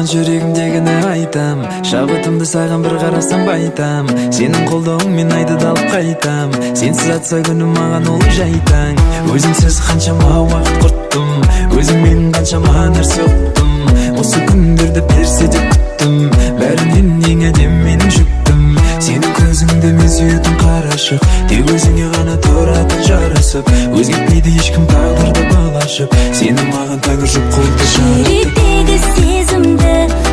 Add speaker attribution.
Speaker 1: Саған жүрегімдегіні айтам, шабытымды саған бір қарасам байтам. Сенің қолдауыңмен айды да алып қайтам. Сенсіз атса күнім, маған ол жай таң. Өзіңсіз қаншама уақыт құрттым, өзіңмен қаншама нәрсе ұқтым. Осы күндерді періште деп күттім, бәрінен ең әдемі менің жүктім. Сенің көзіңді мен сүйетін қарашық, тек өзіңе ғана тұратын жарасып. Өзгертпейді ешкім тағдырды, бал ашып. Сені маған тәңір жұп қылды жаратып.
Speaker 2: Жүректегі сезімді.